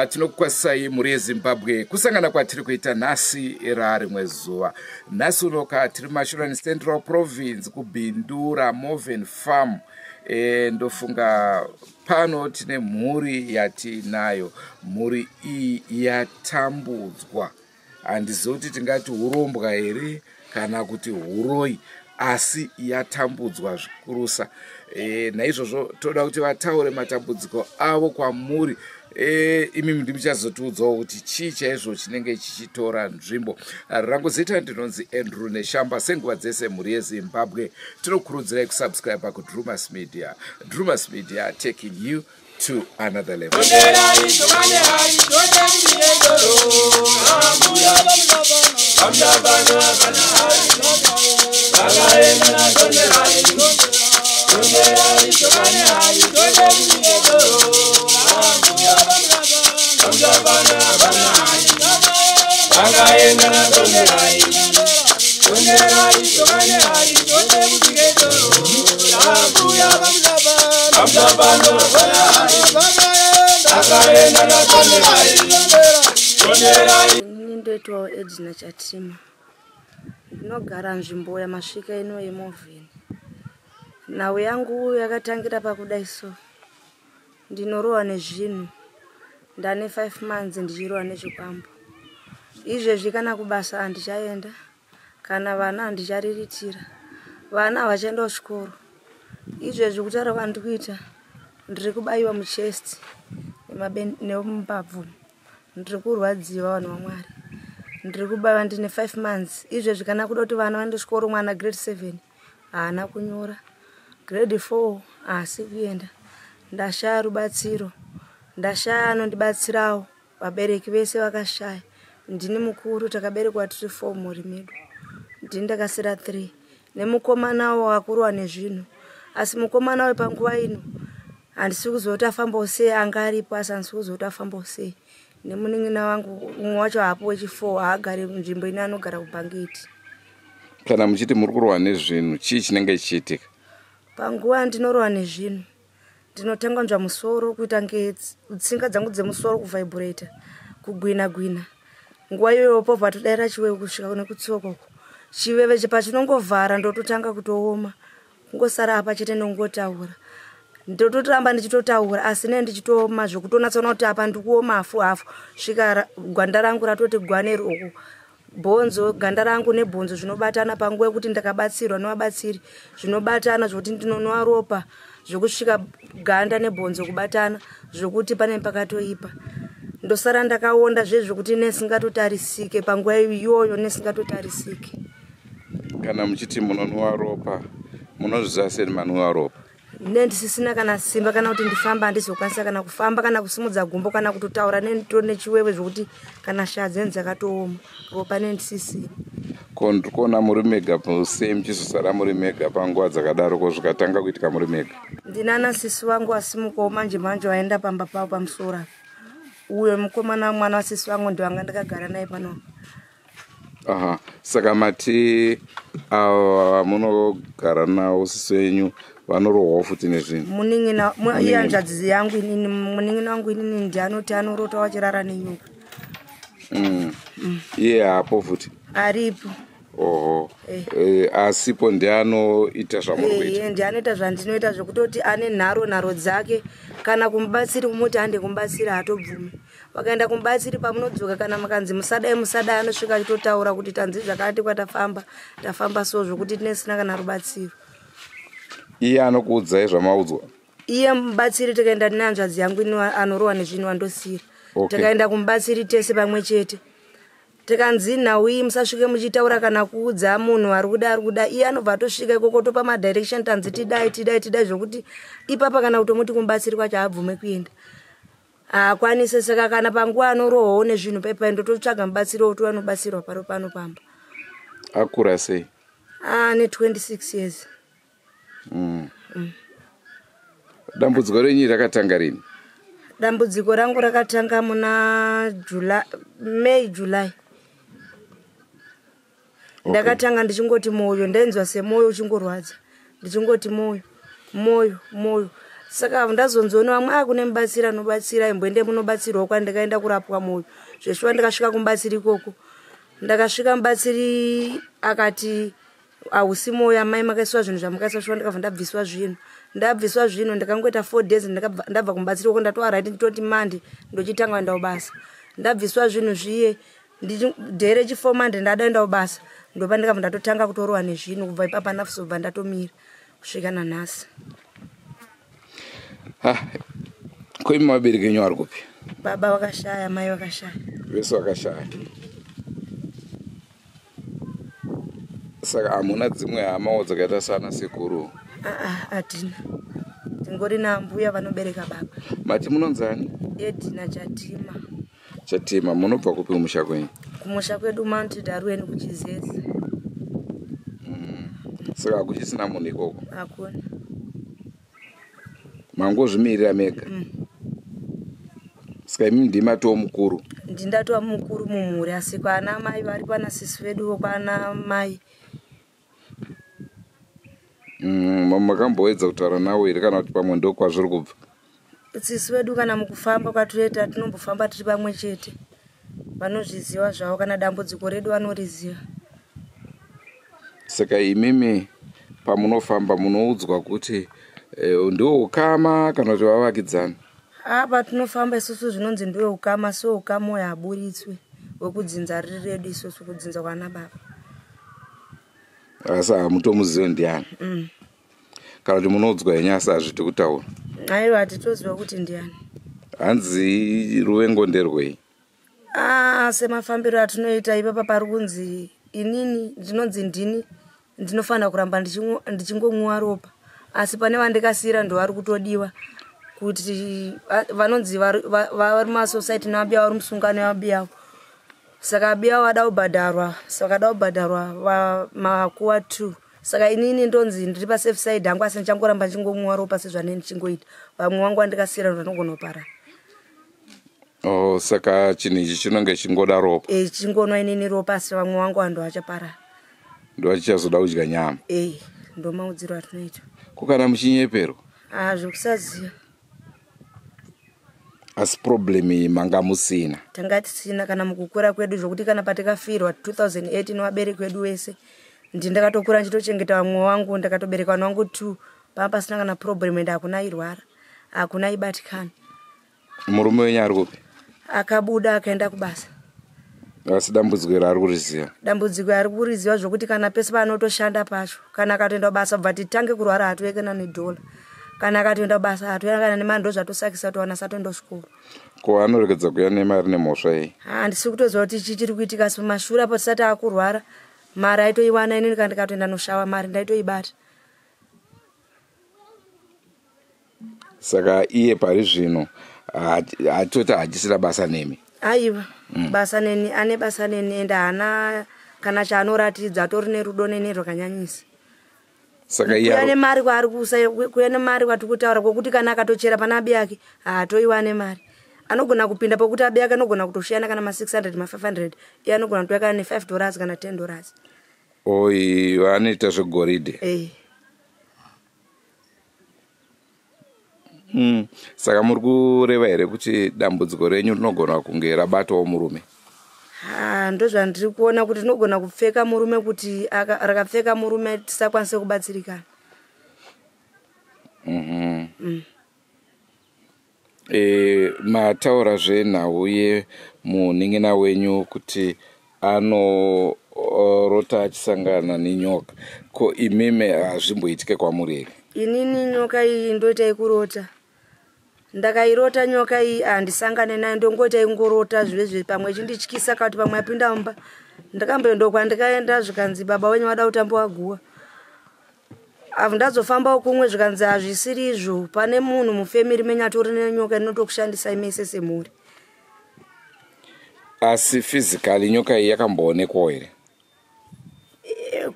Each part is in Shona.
Tinokukwazisai mhuri yeZimbabwe kusangana kwatiri kuita nhasi rarimwe zuva. Nhasi unoka tiri muMashonaland Central Province kuBindura Moven Farm. Ndofunga pano tine mhuri yatinayo. Mhuri iyi yatambudzwa, handizivi kuti tingati urombwa here kana kuti uroi, asi yatambudzwa zvikurusa. Naizvozvo toda kuti vataure matambudziko avo kwamuri. Imimi ndimuchazotiudzawo kuti chii chaizvo chinenge chichitora nzvimbo. Rangu zita ndinonzi Andrew Neshamba. Senguva dzese, mhuri yeZimbabwe, tinokurudzirai kusubscribe kuDrumas Media. Drumas Media, taking you to another level. Ini ndoitwawo Edina Chatima, ndinogara nzvimbo yamasvika ino yeMovheni. Nhau yangu yakatangira pakudai so: ndinorohwa nezvinhu, ndane 5 months ndichirohwa nechikwambo. Izvezvi kana kubasa handichaenda, kana vana handichariritira, vana havachaenda kuchikoro. Izvezvi kutaura kwandiri kuita, ndiri kubayiwa muchest nemubabvu, ndiri kurwadziwa. Vanhu vaMwari, ndiri kubayiwa, ndine 5 months. Izvezvi kana kuda kuti vana vaende kuchikoro, mwana grade 7 haana kunyora, grade 4 haasi kuenda. Ndashaya rubatsiro, ndashaya anondibatsirawo. Vabereki vese vakashaya, ndini mukuru. Takaberekwa tiri 4 mhuri medu, ndini ndakasira 3 nemukomanawo wakurwa nezvinhu. Asi mukomana wepanguva ino handisi kuzoti afambawo sei, anga aripo, asi handisi kuzoti afambawo sei. Nemunin'ina wangu umwe wacho haapo, wechi4, haagari nzvimbo ino, anogara kuBhangeti. Kana muchiti muri kurwa nezvinhu, chii chinenge chichiitika? Panguva yandinorwa nezvinhu, ndinotanga nzva musoro kuita nge tsinga dzangu dzemusoro kuvhaibhureta, kugwina gwina. Nguva iyoyo pobva todaira chiwewe kusvika nekutsoko uko. Chiveve pachinongovhara, ndototanga kutooma, kungosara apa chete nongotaura. Ndototoramba ndichitotaura, asi nee ndichitooma zvokutonatsaona kuti apa ndikuoma hafu hafu, svika gwanda rangu ratoti gwane uku, bhonzo, ganda rangu nebhonzo zvinobatana. Panguva yekuti ndakabatsirwa nevabatsiri, zvinobatana zvokuti ndinonwa ropa zvokusvika ganda nebhonzo kubatana, zvokuti pane pakatoipa. Ndosara ndakaonda zvezvokuti nesingatotarisike panguva iyoyo, nesingatotarisike. Kana muchiti munonwa ropa, munozviziva sei manwiwa ropa? Nendisisina kana simba kana kuti ndifamba, handizokwanisa kana kufamba, kana kusimudza gumbo, kana kutotaura. Nenditori nechiwewe zvokuti kana shaa dzeni dzakatooma, ropa nendisisina. Ko ndiri kuona muri mega, sei muchizosara muri mega panguva dzakadaro? Ko zvikatanga kuitika muri mega? Ndinana sisi vangu vasimukawo manje manje, vaenda pamba pavo pamusoro apa. Uyo mukomana, mwana wasisi vangu, ndiwanga ndakagara naye pano. Aha, saka mati ava vamunogara navo, sisi venyu, vanorohwawo futi nezvinhu? Munin'ina, iye hanzvadzi yangu inini, munin'ina wangu inini ndianoti anorota wachirara nenyoka. Iye haapo futi? Aripo. Oho. Asipo ndianoita zvamuri kuita? Iye ndianoita zvandinoita, zvekutoti ane nharo, nharo dzake. Kana kumubatsiri, kumuti hande kumubatsiri, haatobvumi. Vakaenda kumubatsiri, pamunodzoka, kana makanzi musadai, musadai, anosvika achitotaura kuti tanzi zvakati, kwatafamba tafamba so, zvokuti tinesina kana rubatsiro. Iye anokuudzai zvamaudzwa? Iye mubatsiri, tikaenda nehanzvadzi yangu ino anorohwa nezvinhu, andosiyira. Okay. Takaenda kumubatsiri tese pamwe chete, tikanzi nhau iyi musasvike muchitaura kana kuudza munhu ari kuda ari kuda. Iye anobva atosvika ikoko topa madirection, tanzi tidai, tidai, tidai, zvokuti ipapa kana kutomuti kumubatsiri kwacho haabvume kuenda, haakwanise. Saka kana panguva anorohwawo nezvinhu paipai, ndototsvaga mubatsiri wokuti vanobatsirwa paro pano pamba. Akura sei? Ane 26 years. Dambudziko renyu rakatanga rini? Dambudziko rangu rakatanga muna July, May, July. Ndakatanga ndichingoti mwoyo, ndainzwa semwoyo uchingorwadza, ndichingoti mwoyo, mwoyo, mwoyo. Saka ndazonzona vamwe a kune mubatsiri anobatsira, imboende munobatsirwa. Kwandikaenda kurapwa mwoyo zveshuwa, ndikasvika kumubatsiri ikoko, ndakasvika mubatsiri akati hausi mwoyo amai, makaiswa zvinhu zvamakaiswa. Shuwa ndikabva ndabviswa zvinhu, ndabviswa zvinhu, ndakangoita 4 days ndabva kumubatsiri ikoko, ndatova right. Nditoti Monday ndochitanga kuenda kubasa, ndabviswa zvinhu zviye. Day rechi4 Monday ndadaenda kubasa, ndopa ndikabva ndatotanga kutorwa nezvinhu. Kubva ipapa nafuzobva ndatomira kusvika nanhasi. Ha, ko imi vabereki enyu vari kupi? Baba vakashaya, mai vakashaya. Vese vakashaya. Saka hamuna dzimwe hamawo dzakaita sana sekuru? Aa, hatina, tingori nambuya vanobereka baba. Mati munonzani? Edina Chatima. Chatima. Munobva kupi kumusha kwenyu? Kumusha kwedu Mount Darwin, kuChizezi. Saka hakuchisina munhu ikoko? Hakuna. Mangozvimirira mega. Saka imi ndimatoo mukuru? Ndindatova mukuru mumhuri, asi kwana mai vari pana sisi veduvo kwana mai. Makamboedza kutaura navo here, kana kuti pamwe ndokwazviri kubva? Sisi vedu kana mukufamba kwatoita, tinombofamba tiri pamwe chete, vanozviziva zvavo, kana dambudziko redu vanoriziva. Saka imimi pamunofamba munoudzwa kuti ndiwo ukama kana kuti vavakidzani? Apa tinofamba isusu zvinonzi ndiwe ukama, so ukama uyo haburitswe wekudzinza riri redu isusu, kudzinza kwana baba. Asi hamutomuzive ndiani? Kana kuti munoudzwa henyu asi hazviti kutaura? Aiwa, hatitoziva kuti ndiani. Hanzi ruvengo nderwei? Ah, semafambiro atinoita ipapa, pari kunzi inini ndinonzi ndini ndinofanira kuramba ndichingomwiwa ropa, asi pane vandikasiyira ndovari kutodiwa kuti vanonzi vari masociety nevabiya, vari musungano yavabiyavo. Saka abiya vada kubhadharwa, saka da kubhadharwa makuwa two. Saka inini ndonzi ndiri pasafe side hangu, asi ndichangoramba ndichingomwiwa ropa sezvanei ndichingoita. Vamwe vangu vandikasiyira ndonogona kuparara. Oh, saka chinhu ichi chinonge chingoda ropa? E, chingonwa inini ropa, asi vamwe vangu vanhu vachaparara. Ndovachichazoda kudya nyama? E, ndomaudziro atinoita. Ko kana muchinyeperwa? Ah, zvekusaziva. Asi problem iyi manga musina? Tanga tisina kana mukukura kwedu, zvokuti kana patikafirwa 2008 nevabereki vedu vese, ndi ndakatokura ndichitochengeta vamwe vangu, ndakatobereka vana vangu two, panga pasina kana problem, ende hakuna airwara, hakuna aibatikana. Murume wenyu ari kupi? Akabuda akaenda kubasa. Asi dambudziko iri ari kuriziva? Dambudziko ari kuriziva, zvokuti kana pese paanotoshanda pacho, kana akatoenda kubasa bva titange kurwara, hatoe kana nedhola. Kana akatoenda kubasa hatoe kana nemari, ndo zvatosakisa kuti wana satoenda kuchikoro. Ko anoregedza kuya nemari nemhosva iyi? Handisi kutoziva kuti chii chiri kuitika, asi pamashure apo tisati akurwara, mari aitoiwana. Inini kana ndikatoenda noshawa, mari ndaitoibata. Saka iye pari zvino hatoti hachisina basa nemi? Aiwa, basa neni, ane basa neni, ende haana kana chaanoratidza, atori nerudo neni rwakanyanyisa. Saka iye Kuya nemari kwaari kusa, kuya nemari kwatiri kutaura, kwokuti kana akatochera pana abi yake haatoiwa nemari. Anogona kupinda pokuti abi yake anogona kutoshiyana kana ma600, ma500, iye anogona kutoya kana ne5 dollars kana 10 dollars. Oi, vanoita zvegoridhe? E. Saka muri kureva here kuti dambudziko renyu rinogona kunge rabatawo murume? Ha, ndozvandiri kuona kuti rinogona kupfeka murume, kuti rakapfeka murume tisakwanise kubatsirikana. E, mataura zvenhau yemunin'ina wenyu kuti anorota achisangana nenyoka. Ko imimi hazvimboitike kwamuri here? Inini nyoka iyi ndoita yekurota. Ndakairota nyoka iyi, handisangane nayo, ndongoita ingorota zvive pamwe ichindityisa kana kuti pamwe yapinda mumba. Ndakamboendawo kwandikaenda, zvikanzi baba wenyu vada kutamba waguwa. Avo ndazofambawo kumwe, zvikanzi hazvisiri izvo, pane munhu mufemiri menyu atori nenyoka inotokushandisai mese semhuri. Asi physically nyoka iyi yakamboonekwawo here?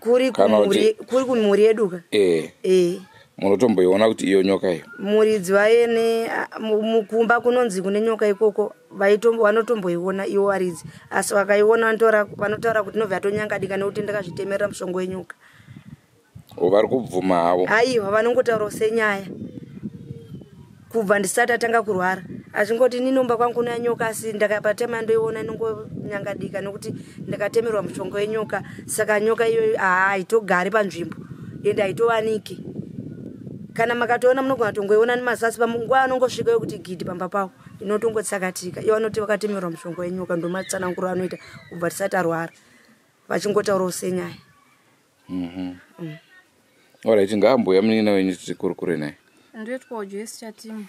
Kuri Kana kumhuri, kuri kumhuri yedu ka. E. E. Munotomboiona kuti iyo nyoka iyo? Muridzi vaene mukumba kunonzi kune nyoka ikoko, vanotomboiona ivo varidzi, asi vakaiona vanotaura kuti inobva yatonyangadika nekuti ndakazvitemerera mushonga wenyoka. O, vari kubvuma havo? Aiwa, vanongotaurawo senyaya. Kubva ndisati atanga kurwara achingoti ninomba kwangu kuna nyoka, asi ndakapatema ndoiona inongonyangadika nekuti ndakatemerwa mushonga wenyoka. Saka nyoka iyoyo haa haitogari panzvimbo ende haitovaniki. Kana makatoona munogona tongoiona nemasasi panguva anongosvika yokuti gidhi pamba pavo inotongotsakatika. Ivo vanoti vakatemerwa mushonga wenyoka, ndomatsananguro anoita kubva tisati arwara, vachingotaurawo senyaya. Alright, ngaamboya munin'ina wenyu tikurukure naye. Ndoitwa Joyce Chatimu.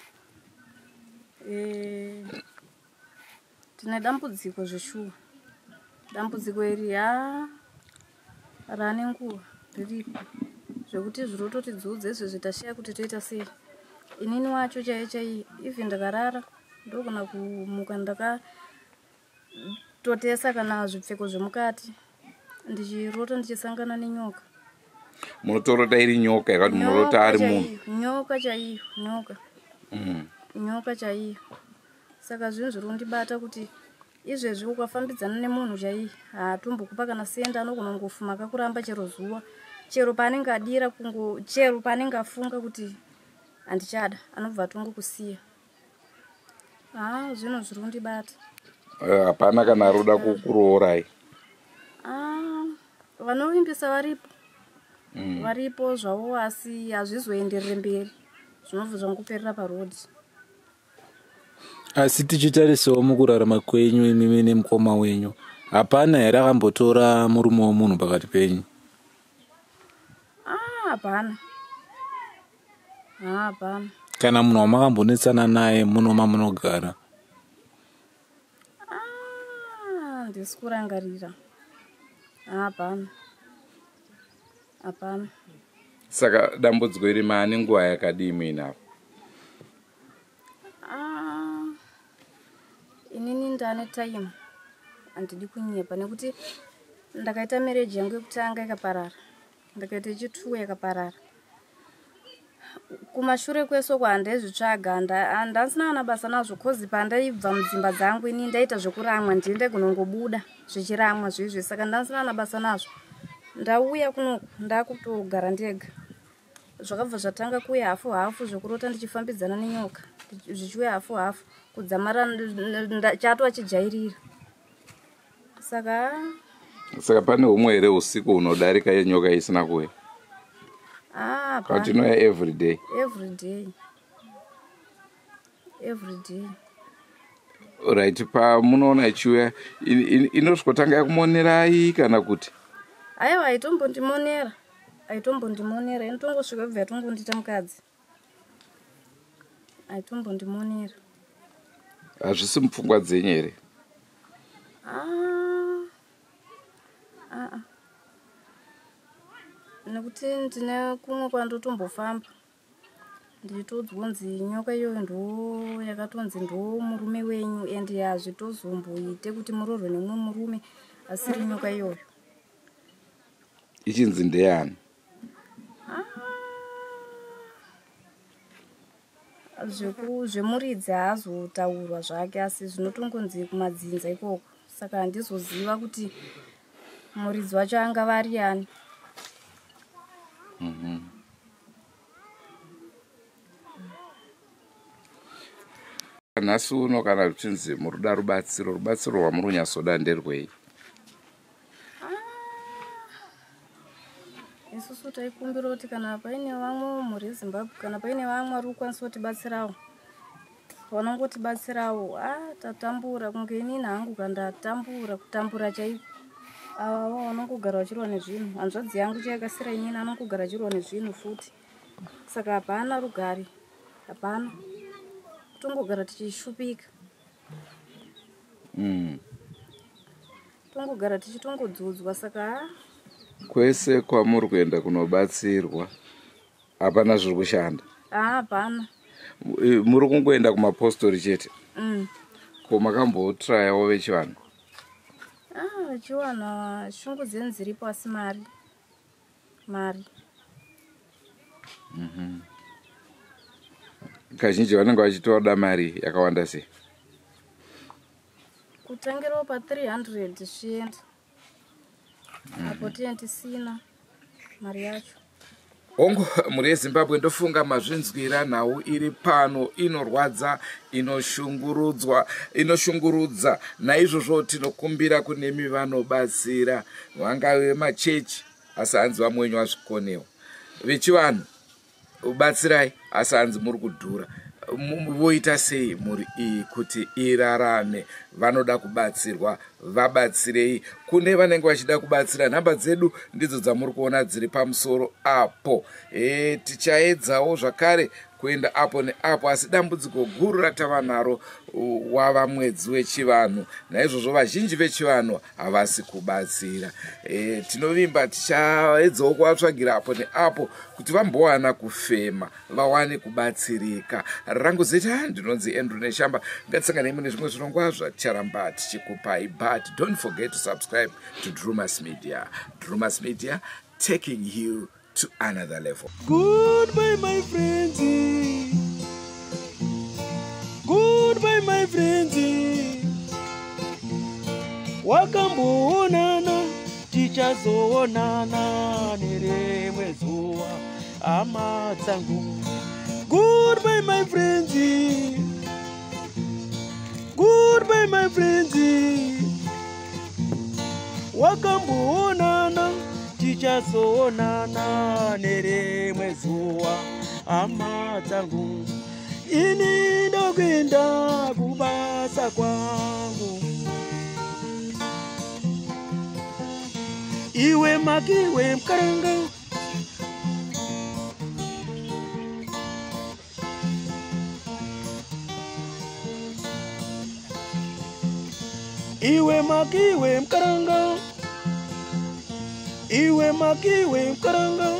Tine dambudziko zveshuwa. Dambudziko iri ha rane nguva riripo zvekuti zviri kutotidzudza izvezvi, tashiya kuti toita sei. Inini wacho chaiyo chaiyo, even ndakarara ndogona kumuka ndakatotesa kana zvipfeko zvemukati, ndichirota ndichisangana nenyoka. Munotorota iri nyoka yakati munorota ari munhu? Chaiyo, nyoka chaiyo, nyoka. Nyoka chaiyo. Saka zvinhu zviri kundibata kuti izvezvi ukafambidzana nemunhu chaiye haatombokupa kana senda, anogona kungofuma akakuramba chero zuva, chero paanenge adira kungo, chero paanenge afunga kuti handichada, anobva atongokusiya. Ha, zvinhu zviri kundibata. Hapana kana ari kuda kukuroorai? Ah, vanovimbisa varipo. Varipo zvavo, asi hazvizoenderere mberi, zvinobva zvangoperera parodhi. Asi tichitarisawo mukurarama kwenyu imimi nemukoma wenyu, hapana here akambotora murume wemunhu pakati penyu? Ah, hapana, ha, hapana. Kana munhu wamakambonetsana naye muno mamunogara? Ah, handisi kurangarira. Hapana, hapana. Saka dambudziko iri maane nguva yakadii muinaro? Ah, inini ndane time, handidi kunyepa, nekuti ndakaita marriage yangu yekutanga ikaparara, ndakaita yechi2 yakaparara. Kumashure kwesoko handaizvitsvaga, handasina kana basa nazvo, cause pandaibva mudzimba dzangu ini ndaita zvekuramwa, ndini ndaigonongobuda zvichiramwa zvezve, saka ndandisina kana basa nazvo. Ndauya kunoku ndakutogara ndega, zvakabva zvatanga kuuya hafu hafu, zvekurota ndichifambidzana nenyoka zvichiuya hafu hafu kudzamara chatova chijairira, saka. Saka pane humwe here usiku hunodarika nyoka isina kuuya? Ah. Kana kuti inouya every day? Every day, every day. Right, pamunoona ichiuya inosvikotanga yakumonerai kana kuti? Aiwa, haitombondimonera, haitombondimonera. Inotongosvika kubva yatongondiita mukadzi, haitombondimonera. Hazvisi mupfungwa dzenyu here? Ah, ah, ah. Nekuti ndine kumwe kwandotombofamba ndichitoudzwa kunzi nyoka iyoyo ndo yakatonzi ndo murume wenyu, and hazvitozomboite kuti muroorwe nemumwe murume asiri nyoka iyoyo. Ichinzi ndeyani? Ah, zvemuridzi haazotaurwa zvake, asi zvinotongonzi kumadzinza ikoko, saka handizoziva kuti muridzi wacho angava ari yani. Nhasi uno kana zvichinzi muri kuda rubatsiro, rubatsiro rwamuri kunyatsoda nderwei? Isusu taikumbira kuti kana paine vamwe mhuri yeZimbabwe, kana paine vamwe vari kukwanisa kutibatsirawo, vanongotibatsirawo. A, tatambura kunge inini hangu kandatambura, kutambura chaiko. Ava vanongogara vachirwa nezvinhu, hanzvadzi yangu chayakasira inini anongogara achirwa nezvinhu futi, saka hapana rugare, hapana. Tongogara tichishupika. Tongogara tichitongodzudzwa, saka ha. Kwese kwamuri kuenda kunobatsirwa hapana zviri kushanda? Hapana. Muri kungoenda kumapostori chete? Ko makambotrayawo vechivanhu? Ah, vechivanhu shungu dzenyu dziripo, asi mari. Kazhinji vanenge vachitoda mari yakawanda sei? Kutangirawo pa 300 zvichienda. Apo tiye tisina mari yacho. Hongu, mhuri yeZimbabwe, ndofunga mazvinzwira nhau iri pano, inorwadza, inoshungurudzwa, inoshungurudza. Naizvozvo tinokumbira kunemi vanobatsira, vangave machechi, asi hanzi vamwe wenyu vazvikonewa, vechivanhu batsirai, asi hanzi muri kudhura. Voita sei mhuri iyi kuti irarame? Vanoda kubatsirwa, vabatsirei. Kune vanenge vachida kubatsira, nhamba dzedu ndidzo dzamuri kuona dziri pamusoro apo. Tichaedzawo zvakare kuenda apo neapo, asi dambudziko guru ratava naro, wava mwedzi wechivanhu, naizvozvo vazhinji vechivanhu havasi kubatsira. Tinovimba tichaedzawo kuvatsvagira apo neapo kuti vambowana kufema, vawane kubatsirika. Rangu zita ndinonzi Andrew Neshamba. Ngatisanganei mune zvimwe zvirongwa zvaticharamba tichikupai, but don't forget to subscribe to Drumas Media. Drumas Media, taking you to another level. Goodbye, my friends. Goodbye, my friends. Wakamboonana, tichazoonana nerimwe zuva, hama dzangu. Goodbye, my friends. Goodbye, my friends. Wakamboonana, tichazoonana nerimwe zuva, hama dzangu. Ini ndokuenda kubasa kwangu. Iwe makiwe mukaranga. Iwe makiwe mukaranga. Iwe makiwe mukaranga.